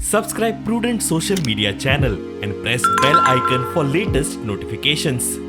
Subscribe Prudent social media channel and press bell icon for latest notifications.